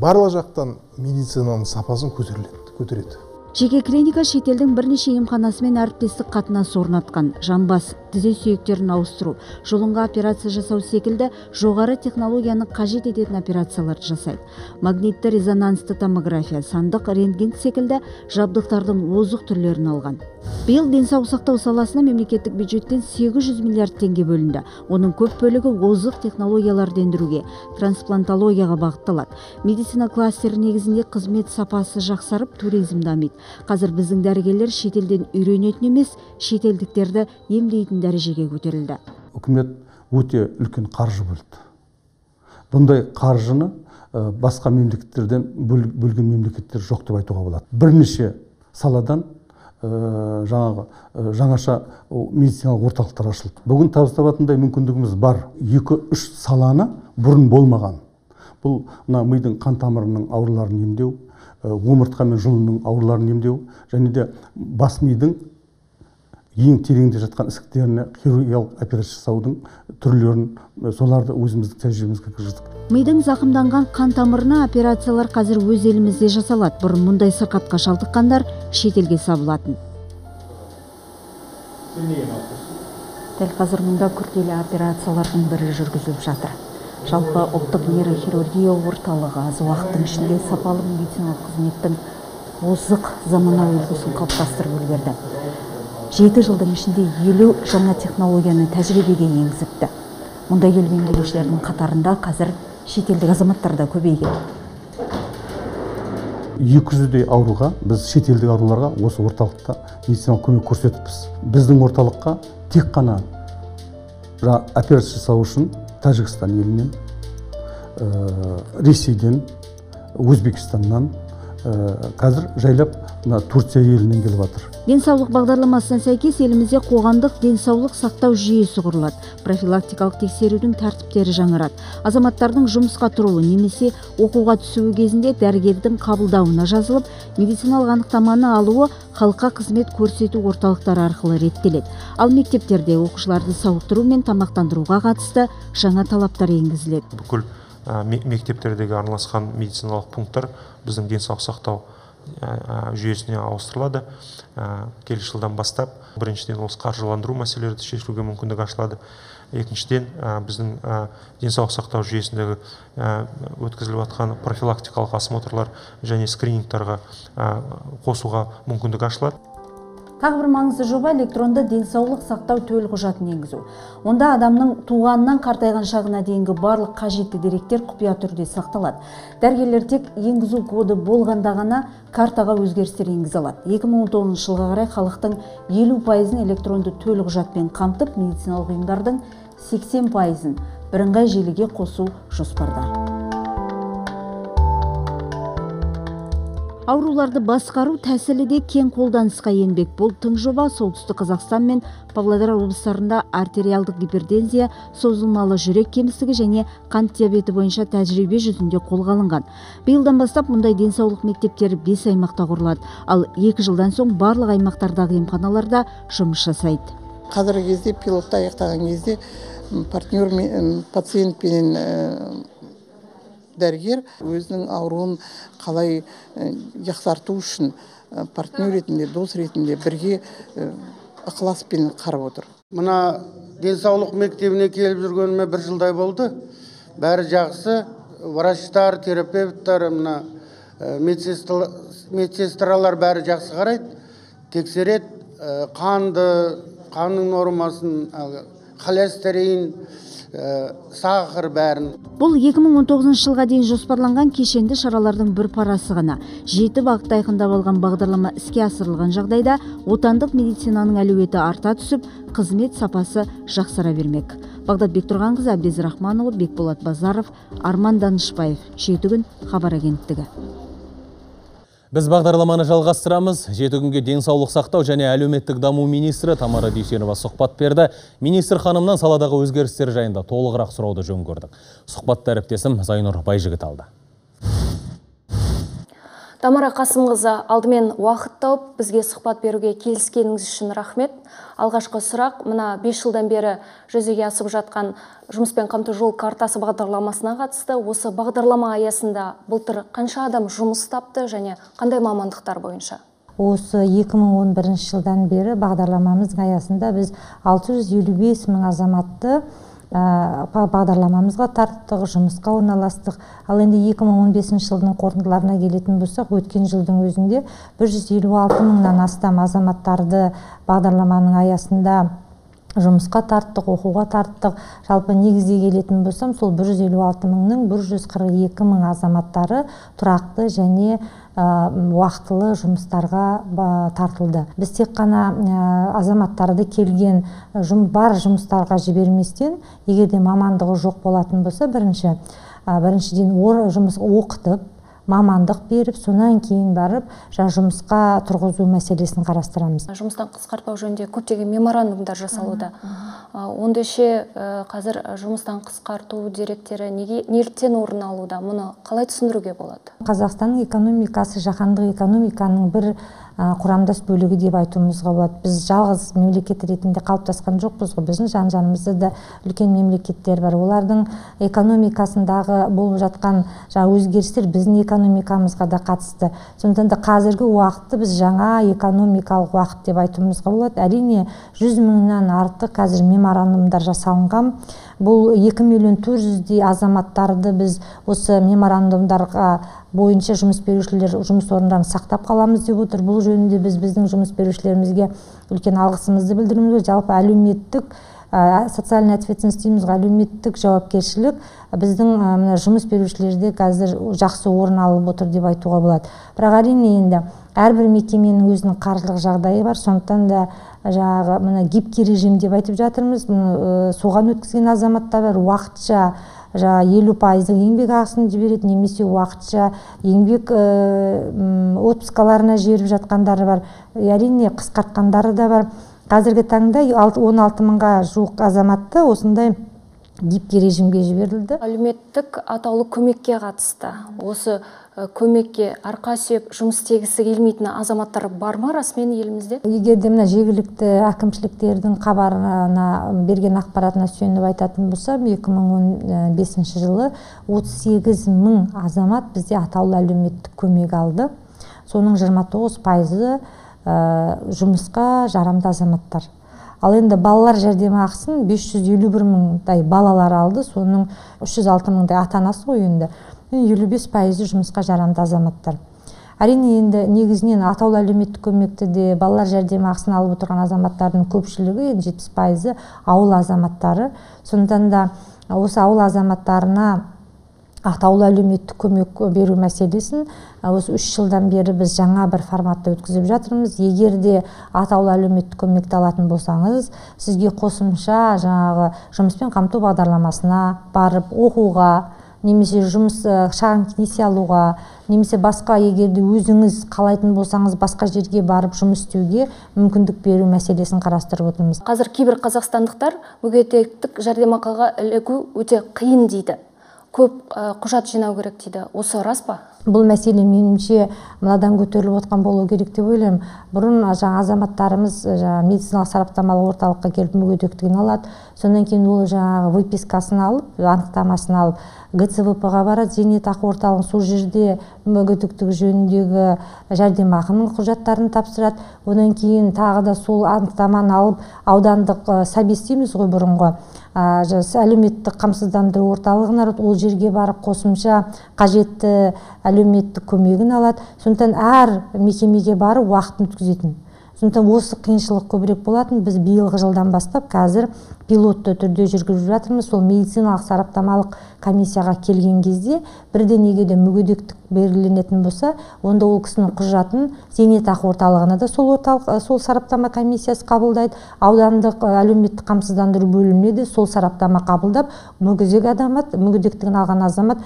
барлық жақтан медицинаның сапасын көтереді. Жеке клиника шетелдің бірнеше емханасымен әріптестік қатынас орнатқан. Жамбас, тізе сүйектерін ауыстыру, жұлынға операция жасау секілді жоғары технологияны қажет ететін операцияларды жасайды. Магнитті резонансты томография, сандық рентген секілді жабдықтардың озық түрлерін алған. Биыл денсаулық сақтау саласына мемлекеттік бюджеттен 800 миллиард теңге бөлінді. Оның көп бөлігі озық технологияларды ендіруге, трансплантологияға бағытталады. Медицина кластері негізінде қызмет сапасы жақсарып, туризм дамиды. Қазір біздің дәрігерлер шетелден үйренетін емес, шетелдіктерді емдейтін дәрежеге көтерілді. Үкімет өте үлкен қаржы бөлді. Бұндай қаржыны басқа мемлекеттерден бөлген мемлекеттер жоқ деп айтуға болады. Бірнеше саладан жаңаша медициналық орталықтар ашылды. Бүгін табыс табатындай мүмкіндігіміз бар. 2-3 саланы бұрын болмаған. Бұл мына мидың қан тамырының ауруларын емдеу, омыртқа мен жұлынның ауруларын емдеу, және де бас мидың ең тереңде жатқан ісіктеріне хирургиялық операция жасаудың түрлерін, соларды өзіміздің тәжірибемізге кіргіздік. Мидың зақымданған қан тамырына операциялар қазір өз елімізде жасалады. Бұрын мұндай сырқатқа шалдыққандар шетелге сабылатын. Дәл қазір мұнда күрделі операциялардың бірі жүргізіліп жатыр. Жалпы ұлттық нейрохирургия орталығы аз уақыттың ішінде сапалы медициналық қызметтің озық заманауи үлгісін қалыптастырып үлгерді. 7 жылдың ішінде 50 жаңа технологияны тәжірибеге енгізіпті. Мұнда келіп емделушілердің қатарында қазір Шетелдік азаматтар да көбейген. 200-дей ауруға, біз шетелдік ауруларға осы орталықта медициналық көмек көрсетіппіз. Біздің орталыққа тек қана операция жасау үшін Тәжікстан елінен, Ресейден, Өзбекстаннан, қазір жайлап Турция елінен келіп жатыр. Денсаулық бағдарламасына сәйкес елімізде қоғамдық денсаулық сақтау жүйесі құрылады. Профилактикалық тексерудің тәртіптері жаңарады. Азаматтардың жұмысқа тұруы немесе оқуға түсуі кезінде дәрігердің қабылдауына жазылып, медициналық анықтаманы алуы халыққа қызмет көрсету орталықтары арқылы реттеледі. Ал мектептерде оқушыларды сауықтыру мен тамақтандыруға қатысты жаңа талаптар енгізіледі. Бүкіл мектептердегі арналасқан медициналық пункттар біздің денсаулық сақтау жүйесіне ауыстырылады. Келесі жылдан бастап біріншіден осы қаржыландыру мәселелері шешілуге мүмкіндік ашылады. Екіншіден, біздің денсаулық сақтау жүйесіндегі өткізіліп жатқан профилактикалық осмотрлар және скринингтарға қосуға мүмкіндік ашылады. Тағы бір маңызды жоба электронды денсаулық сақтау төлқұжатын енгізу. Онда адамның туғаннан қартайған шағына дейінгі барлық қажетті деректер құпия түрде сақталады. Дәрігерлер тек енгізу коды болғанда ғана картаға өзгерістер енгізе алады. 2019 жылға қарай халықтың 50%-ын электронды төлқұжатпен қамтып, медициналық ұйымдардың 80%-ын бірыңғай желіге қосу жоспарда. Ауруларды басқару тәсілі де кең қолданысқа енбек. Бұл тың жоба Солтүстік Қазақстан мен Павлодар облыстарында артериалдық гипертензия, созылмалы жүрек кемістігі және қант диабеті бойынша тәжірибе жүзінде қолға алынған. Биылдан бастап мұндай денсаулық мектептері 5 аймақта құрылады. Ал 2 жылдан соң барлық аймақтардағы емханаларда жұмыс жасайды. Қазіргі кезде пилотты аяқтаған кезде партнер пациентпенен дәрігер өзінің ауруын қалай жақсарту үшін партнер ретінде, дос ретінде бірге ықыласпен қарап отыр. Мына денсаулық мектебіне келіп жүргеніме бір жылдай болды. Бәрі жақсы. Врачтар, терапевттар, мына медсестралар бәрі жақсы қарайды, тексереді, қанды, қанның нормасын, холестерин, сахар бәрін. Бұл 2019 жылға дейін жоспарланған кешенді шаралардың бір парасы ғана. 7 бағытты айқындап алған бағдарлама іске асырылған жағдайда отандық медицинаның әлеуеті арта түсіп, қызмет сапасы жақсара бермек. Бағдат Бектұрғанқызы, Әбдез Рахманұлы, Бекболат Базаров, Арман Данышбаев. 7 күн, Хабар агенттігі. Біз бағдарламаны жалғастырамыз. 7 күнге денсаулық сақтау және әлеуметтік даму министрі Тамара Дүйсенова сұхбат берді. Министр ханымнан саладағы өзгерістер жайында толығырақ сұрауды жөн көрдік. Сұхбатты әріптесім Зайнұр Байжігіт алды. Тамара Қасымқызы, алдымен уақыт тауып бізге сұхбат беруге келіскеніңіз үшін рахмет. Алғашқы сұрақ, мына 5 жылдан бері жүзеге асып жатқан жұмыспен қамту жол картасы бағдарламасына қатысты. Осы бағдарлама аясында былтыр қанша адам жұмыс тапты және қандай мамандықтар бойынша? Осы 2011 жылдан бері бағдарламамыздың аясында біз 655 мың азаматты бағдарламамызға тарттық, жұмысқа орналастық. Ал енді 2015 жылдың қорытындыларына келетін болсақ, өткен жылдың өзінде 156 мыңнан астам азаматтарды бағдарламаның аясында жұмысқа тарттық, оқуға тарттық. Жалпы негізге келетін болсам, сол 156 мыңның 142 мың азаматтары тұрақты және уақытылы жұмыстарға тартылды. Біз тек қана азаматтарды келген бар жұмыстарға жіберместен, егер де мамандығы жоқ болатын болса, біріншіден жұмыс оқытып, мамандық беріп, сонан кейін барып жұмысқа тұрғызу мәселесін қарастырамыз. Жұмыстан қысқартпау жөнінде көптеген меморандумдар жасалуда. Ондайше қазір жұмыстан қысқарту деректері неліктен орын алуда? Мұны қалай түсіндіруге болады? Қазақстанның экономикасы жаһандық экономиканың бір құрамдас бөлігі деп айтуымызға болады. Біз жалғыз мемлекет ретінде қалыптасқан жоқпыз ғой. Біздің жан-жанымызда да үлкен мемлекеттер бар. Олардың экономикасындағы болып жатқан өзгерістер біздің экономикамызға да қатысты. Сондықтан да қазіргі уақытты біз жаңа экономикалық уақыт деп айтуымызға болады. Әрине, 100 мыңнан артық қазір меморандумдар жасалынған. Бұл 2 миллион 400-дей азаматтарды біз осы меморандумдарға бойынша жұмыс берушілер жұмыс орындарын сақтап қаламыз деп отыр. Бұл жөнінде біз біздің жұмыс берушілерімізге үлкен алғысымызды білдіруіміз. Жалпы әлеуметтік Социальная ответственность дейміз ғой, әлеуметтік жауапкершілік біздің мына жұмыс берушілерде қазір жақсы орын алып отыр деп айтуға болады. Бірақ әрине енді әрбір мекеменің өзінің қаржылық жағдайы бар, сондықтан да жаңағы мына гибкий режим деп айтып жатырмыз, соған өткізген азаматтар бар, уақытша жаңағы 50% еңбек ақысын жібереді, немесе уақытша еңбек отпускаларына жіберіп жатқандары бар, әрине қысқартқандары да бар. Қазіргі таңда 16 мыңға жуық азаматты осындай гибкий режимге жіберілді. Әлеуметтік атаулы көмекке қатысты осы көмекке арқа сүйеп жұмыс істегісі келмейтін азаматтар бар ма расымен елімізде? Егер де мына жергілікті әкімшіліктердің хабарына берген ақпаратына сүйеніп айтатын болсам, 2015 жылы 38 мың азамат бізде атаулы әлеуметтік көмек алды. Соның 29%-ы жұмысқа жарамды азаматтар. Ал енді балалар жәрдемақысын 551 мыңдай балалар алды, соның 306 мыңдай ата-анасы ғой енді. 55%-ы жұмысқа жарамды азаматтар. Әрине енді негізінен атаулы әлеуметтік көмекті де балалар жәрдемақысын алып отырған азаматтардың көпшілігі, енді 70%-ы ауыл азаматтары. Сондықтан да осы ауыл азаматтарына атаулы әлеуметтік көмек беру мәселесін осы 3 жылдан бері біз жаңа бір форматта өткізіп жатырмыз. Егер де атаулы әлеуметтік көмекті алатын болсаңыз, сізге қосымша жаңағы жұмыспен қамту бағдарламасына барып оқуға, немесе жұмыс шағын несие алуға, немесе басқа егер де өзіңіз қалайтын болсаңыз басқа жерге барып жұмыс істеуге мүмкіндік беру мәселесін қарастырып отырмыз. Қазір кейбір қазақстандықтар мүгедектік жәрдемақыға ілігу өте қиын дейді. Көп құжат жинау керек дейді. Осы рас па? Бұл мәселе меніңше мынадан көтеріліп отқан болу керек деп ойлаймын. Бұрын жаңа азаматтарымыз жаңа медициналық сараптамалық орталыққа келіп мүгедектігін алады. Содан кейін ол жаңағы выпискасын алып, анықтамасын алып, ГЦВП-ға барады, зейнетақы орталығын, сол жерде мүгедектік жөніндегі жәрдемақының құжаттарын тапсырады. Одан кейін тағы да сол анықтаманы алып, аудандық собес дейміз ғой бұрынғы, әлеуметтік қамсыздандыру орталығына барады, ол жерге барып қосымша қажетті әлеуметтік көмегін алады. Сондықтан әр мекемеге барып уақытын өткізетін. Сондықтан осы қиыншылық көбірек болатын. Біз биылғы жылдан бастап қазір пилотты түрде жүргізіп жатырмыз. Сол медициналық сараптамалық комиссияға келген кезде бірден егер де мүгедектік белгіленетін болса, онда ол кісінің құжатын зейнетақы орталығына да сол орталық, сол сараптама комиссиясы қабылдайды, аудандық әлеуметтік қамсыздандыру бөліміне де сол сараптама қабылдап, мүгедек азамат, мүгедектігін алған азамат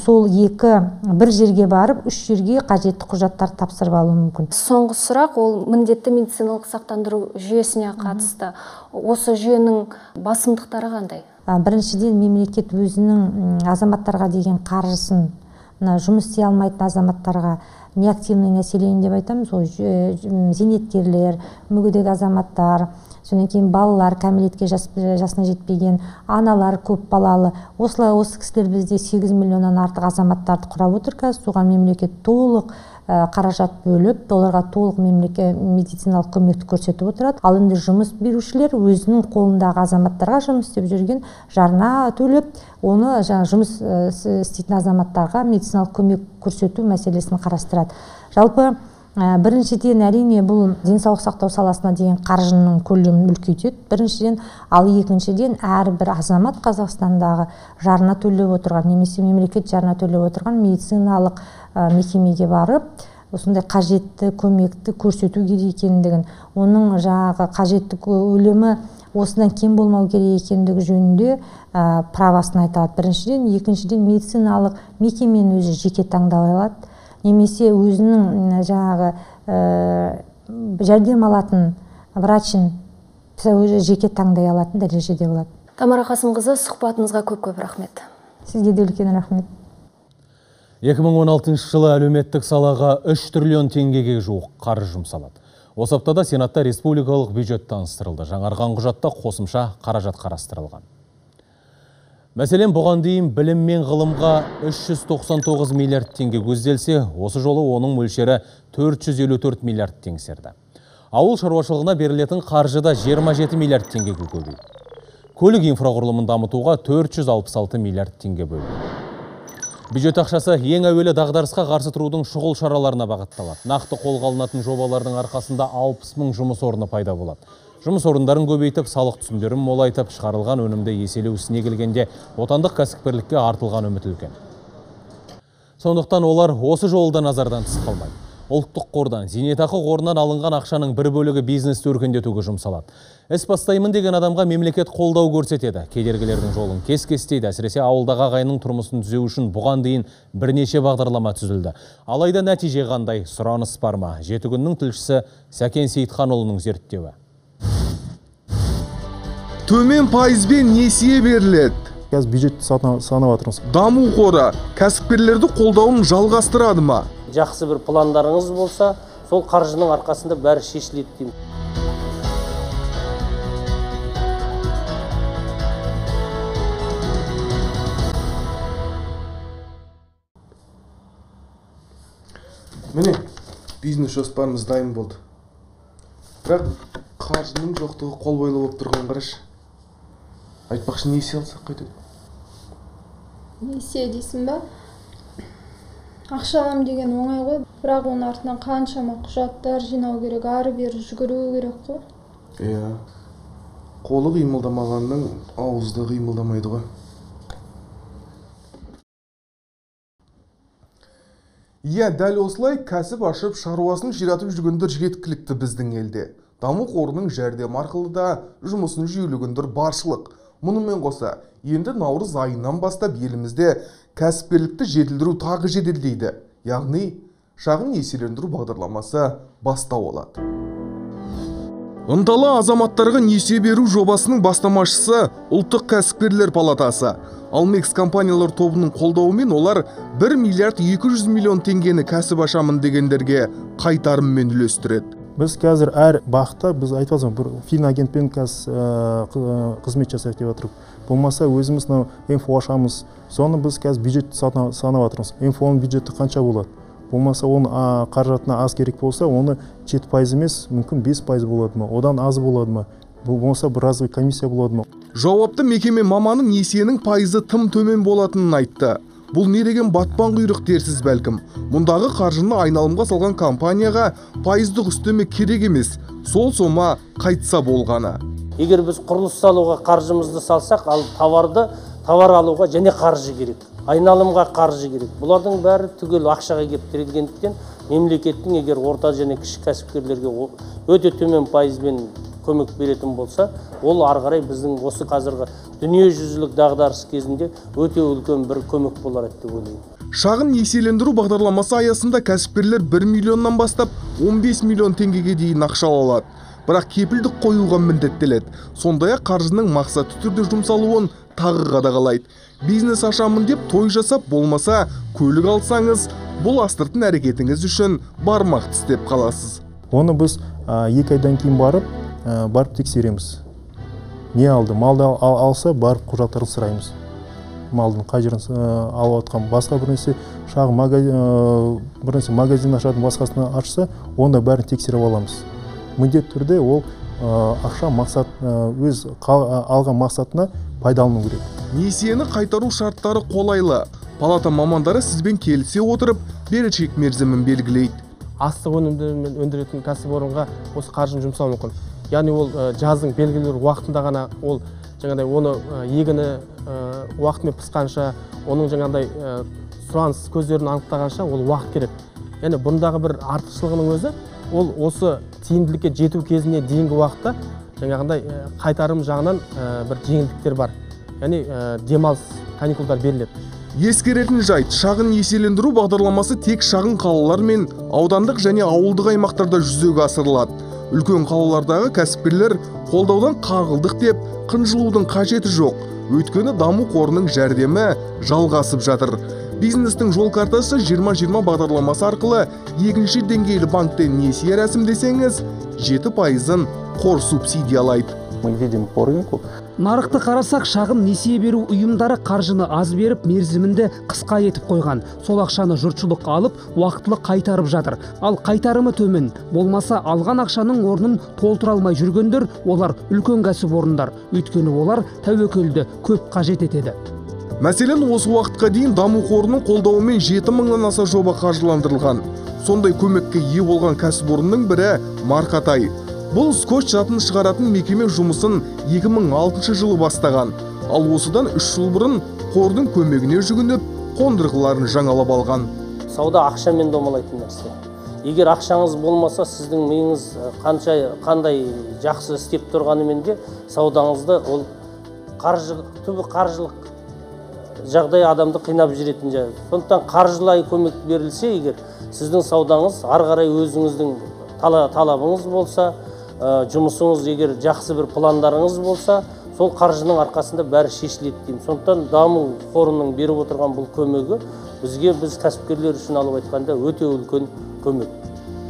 сол екі бір жерге барып, үш жерге қажетті құжаттар тапсырып алуы мүмкін. Соңғы сұрақ, ол міндетті медициналық сақтандыру жүйесіне қатысты. Осы жүйенің басымдықтары қандай? Біріншіден, мемлекет өзінің азаматтарға деген қаржысын, жұмыс істей алмайтын азаматтарға, неактивный население деп айтамыз, ол зейнеткерлер, мүгедек азаматтар, содан кейін балалар, кәмелетке жасына жетпеген аналар, көп балалы. Осылай осы кісілер бізде 8 миллионнан артық азаматтарды құрап отыр қазір. Соған мемлекет толық қаражат бөліп, оларға толық мемлекет медициналық көмекті көрсетіп отырады. Ал енді жұмыс берушілер өзінің қолындағы азаматтарға жұмыс істеп жүрген жарна төлеп, оны жаңа жұмыс істейтін азаматтарға медициналық көмек көрсету мәселесін қарастырады. Жалпы біріншіден, әрине, бұл денсаулық сақтау саласына деген қаржының көлемін үлкейтеді біріншіден, ал екіншіден әрбір азамат Қазақстандағы жарна төлеп отырған немесе мемлекет жарна төлеп отырған медициналық мекемеге барып, осындай қажетті көмекті көрсету керек екендігін, оның жаңағы қажетті көлемі осыдан кем болмау керек екендігі жөнінде правасын айтады. Біріншіден, екіншіден, медициналық мекемені өзі жеке таңдап алады, немесе өзінің жаңағы жәрдем алатын врачын өзі жеке таңдай алатын дәрежеде болады. Тамара Қасымқызы, сұхбатыңызға көп-көп рахмет. Сізге де үлкен рахмет. 2016 жылы әлеуметтік салаға 3 триллион теңгеге жуық қаржы жұмсалады. Осы аптада Сенатта республикалық бюджет таныстырылды. Жаңарған құжатта қосымша қаражат қарастырылған. Мәселен, бұған дейін білім мен ғылымға 399 миллиард теңге көзделсе, осы жолы оның мөлшері 454 миллиард теңсерді. Ауыл шаруашылығына берілетін қаржы да 27 миллиард теңгеге көбейді. Көлік инфрақұрылымын дамытуға 466 миллиард теңге бөлінді. Бюджет ақшасы ең әуелі дағдарысқа қарсы тұрудың шұғыл шараларына бағытталады. Нақты қолға алынатын жобалардың арқасында 60 мың жұмыс орны пайда болады. Жұмыс орындарын көбейтіп, салық түсімдерін молайтып, шығарылған өнімді еселеу ісіне келгенде отандық кәсіпкерлікке артылған үміт үлкен. Сондықтан олар осы жолы да назардан тыс қалмайды. Ұлттық қордан, зейнетақы қорынан алынған ақшаның бір бөлігі бизнесті өркендетуге жұмсалады. Іс бастаймын деген адамға мемлекет қолдау көрсетеді. Кедергілердің жолын кес-кестейді. Әсіресе ауылдағы ағайынның тұрмысын түзеу үшін бұған дейін бірнеше бағдарлама түзілді. Алайда нәтиже қандай, сұраныс бар ма? Жеті күннің тілшісі Сәкен Сейітханұлының зерттеуі. Төмен пайызбен несие беріледі. Қазір бюджетті санап жатырмыз. Даму қоры кәсіпкерлерді қолдауын жалғастырады ма? Жақсы бір пландарыңыз болса, сол қаржының арқасында бәрі шешіледі деймін. Міне, бизнес жоспарымыз дайын болды. Бірақ қаржының жоқтығы қолбайлы болып тұрған қарашы. Айтпақшы, несие алсақ қайтеді? Несие дейсің ба? Ақша алам деген оңай ғой, бірақ оның артынан қаншама құжаттар жинау керек, ары-бері жүгіру керек қой. Иә, қолы қимылдамағанның ауызы да қимылдамайды ғой. Иә, дәл осылай кәсіп ашып, шаруасын ширатып жүргендер жеткілікті біздің елде. Даму қорының жәрдемі арқылы да жұмысын жүйелегендер баршылық. Мұнымен қоса, енді наурыз айынан бастап елімізде кәсіпкерлікті жетілдіру тағы жеделдейді. Яғни, шағын несиелендіру бағдарламасы бастау алады. Ынталы азаматтарға несие беру жобасының бастамашысы Ұлттық кәсіпкерлер палатасы. Алмекс компаниялар тобының қолдауымен олар 1 миллиард 200 миллион теңгені кәсіп ашамын дегендерге қайтарыммен үлестіреді. Біз қазір әр бағытта, біз айтып жатырмыз, бір финагентпен қазір қызмет жасайық деп жатырмыз. Болмаса өзіміз мынау МФО ашамыз. Соны біз қазір бюджетті санап жатырмыз. МФО-ның бюджеті қанша болады? Болмаса оның қаражатына аз керек болса, оны 7% емес, мүмкін 5% болады ма, одан аз болады ма? Болмаса бір разовый комиссия болады ма? Жауапты мекеме маманы несиенің пайызы тым төмен болатынын айтты. Бұл не деген батпан құйрық дерсіз бәлкім. Мұндағы қаржыны айналымға салған компанияға пайыздық үстеме керек емес, сол сома қайтса болғаны. Егер біз құрылыс салуға қаржымызды салсақ, ал товар алуға және қаржы керек, айналымға қаржы керек. Бұлардың бәрі түгел ақшаға келіп тірелгендіктен мемлекеттің егер орта және кіші кәсіпкерлерге өте төмен пайызбен көмек беретін болса, ол ары қарай біздің осы қазіргі дүниежүзілік дағдарыс кезінде өте үлкен бір көмек болар еді деп ойлаймын. Шағын несиелендіру бағдарламасы аясында кәсіпкерлер 1 миллионнан бастап 15 миллион теңгеге дейін ақша ала алады. Бірақ кепілдік қоюға міндеттеледі. Сондай-ақ қаржының мақсатты түрде жұмсалуын тағы қадағалайды. Бизнес ашамын деп той жасап, болмаса көлік алсаңыз, бұл астыртын әрекетіңіз үшін бармақ тістеп қаласыз. Оны біз 2 айдан кейін барып тексереміз. Не алды? Малды алса, барып құжаттарын сұраймыз. Малдың қай жерін алып атқан, басқа бірнәрсе шағын магазин, бірнәрсе магазин ашатын, басқасына ашса, онда бәрін тексеріп аламыз. Міндетті түрде ол ақша мақсат, өз алған мақсатына пайдалану керек. Несиені қайтару шарттары қолайлы. Палата мамандары сізбен келісе отырып, берешек мерзімін белгілейді. Астық өнімдерін өндіретін кәсіпорынға осы қаржыны жұмсау мүмкін. Яғни ол жаздың белгілі бір уақытында ғана ол жаңағыдай оны егіні уақытымен пысқанша, оның жаңағыдай сұраныс көздерін анықтағанша ол уақыт керек. Яғни бұндағы бір артықшылығының өзі ол осы тиімділікке жету кезіне дейінгі уақытта жаңағындай қайтарым жағынан бір жеңілдіктер бар. Яғни демалыс каникулдар беріледі. Ескеретін жайт, шағын несиелендіру бағдарламасы тек шағын қалалар мен аудандық және ауылдық аймақтарда жүзеге асырылады. Үлкен қалалардағы кәсіпкерлер қолдаудан қағылдық деп қынжылудың қажеті жоқ. Өйткені даму қорының жәрдемі жалғасып жатыр. Бизнестің жол картасы 2020 бағдарламасы арқылы екінші деңгейлі банктен несие рәсімдесеңіз, 7%-ын қор субсидиялайды. Мы видим по рынку. Нарықты қарасақ, шағын несие беру ұйымдары қаржыны аз беріп, мерзімінде қысқа етіп қойған. Сол ақшаны жұртшылық алып, уақытылы қайтарып жатыр. Ал қайтарымы төмен. Болмаса алған ақшаның орнын толтыра алмай жүргендер, олар үлкен кәсіпорындар. Өйткені олар тәуекелді көп қажет етеді. Мәселен, осы уақытқа дейін даму қорының қолдауымен 7 мыңнан аса жоба қаржыландырылған. Сондай көмекке ие болған кәсіпорынның бірі Марқатай. Бұл скотч затын шығаратын мекеме жұмысын 2006 жылы бастаған. Ал осыдан 3 жыл бұрын қордың көмегіне жүгініп, қондырғыларын жаңалап алған. Сауда ақшамен домалайтын нәрсе. Егер ақшаңыз болмаса, сіздің миыңыз қандай жақсы істеп тұрғанымен де саудаңызды ол қаржы, түбі қаржылық жағдай адамды қинап жүретін жай. Сондықтан қаржылай көмек берілсе, егер сіздің саудаңыз ары қарай өзіңіздің талабыңыз болса, жұмысыңыз егер жақсы бір пландарыңыз болса, сол қаржының арқасында бәрі шешіледі деймін. Сондықтан даму қорының беріп отырған бұл көмегі бізге, біз кәсіпкерлер үшін алып айтқанда, өте үлкен көмек.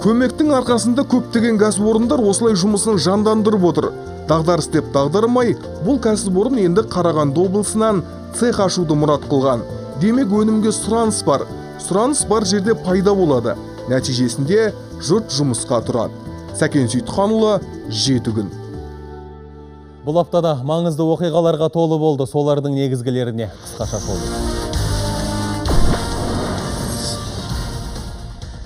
Көмектің арқасында көптеген кәсіпорындар осылай жұмысын жандандырып отыр. Дағдарыс деп дағдармай, бұл кәсіпорын енді Қарағанды облысынан цех ашуды мұрат қылған. Демек, өнімге сұраныс бар. Сұраныс бар жерде пайда болады. Нәтижесінде жұрт жұмысқа тұрады. Сәкен Сейітханұлы, 7 күн. Бұл аптада маңызды оқиғаларға толы болды. Солардың негізгілеріне қысқаша шолу.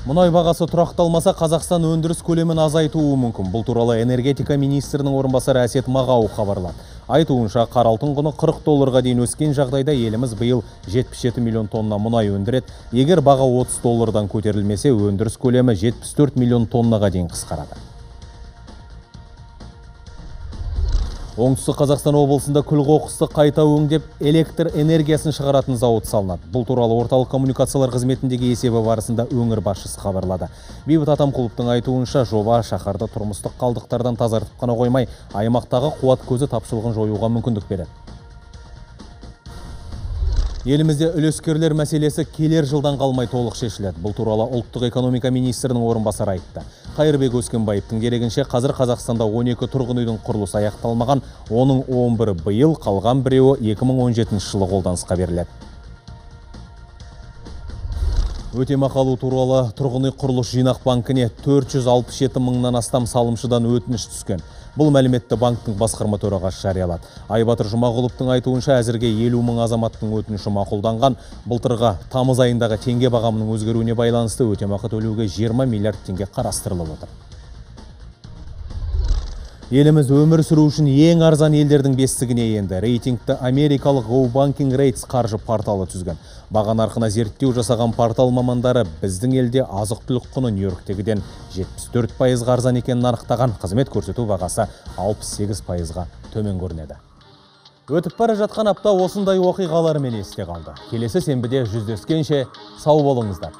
Мұнай бағасы тұрақталмаса, Қазақстан өндіріс көлемін азайтуы мүмкін. Бұл туралы энергетика министрінің орынбасары Әсет Мағауов хабарлады. Айтуынша, қара алтын құны 40 долларға дейін өскен жағдайда еліміз биыл 77 миллион тонна мұнай өндіреді. Егер баға 30 доллардан көтерілмесе, өндіріс көлемі 74 миллион тоннаға дейін қысқарады. Оңтүстік Қазақстан облысында күл қоқысты қайта өңдеп, электр энергиясын шығаратын зауыт салынады. Бұл туралы орталық коммуникациялар қызметіндегі есебі барысында өңір басшысы хабарлады. Бейбіт Атамқұловтың айтуынша, жоба шаһарды тұрмыстық қалдықтардан тазартып қана қоймай, аймақтағы қуат көзі тапшылығын жоюға мүмкіндік береді. Елімізде үлескерлер мәселесі келер жылдан қалмай толық шешіледі. Бұл туралы ұлттық экономика министрінің орынбасары айтты. Қайырбек Өскенбаевтың дерегінше, қазір Қазақстанда 12 тұрғын үйдің құрылысы аяқталмаған, оның 11-і биыл, қалған біреуі 2017 жылы қолданысқа беріледі. Өтемақы алу туралы тұрғын үй құрылыс жинақ банкіне 467 мыңнан астам салымшыдан өтініш түскен. Бұл мәліметті банктің басқарма төрағасы жариялады. Айбатыр Жұмағұловтың айтуынша, әзірге 50 мың азаматтың өтініші мақұлданған. Былтырғы тамыз айындағы теңге бағамының өзгеруіне байланысты өтемақы төлеуге 20 миллиард теңге қарастырылып отыр. Еліміз өмір сүру үшін ең арзан елдердің бестігіне енді. Рейтингті америкалық Go Banking Rates қаржы порталы түзген. Баға нарқына зерттеу жасаған портал мамандары біздің елде азық-түлік құны Нью-Йорктегіден 74%-ға арзан екенін анықтаған. Қызмет көрсету бағасы 68%-ға төмен көрінеді. Өтіп бара жатқан апта осындай оқиғалармен есте қалды. Келесі сенбіде жүздескенше сау болыңыздар.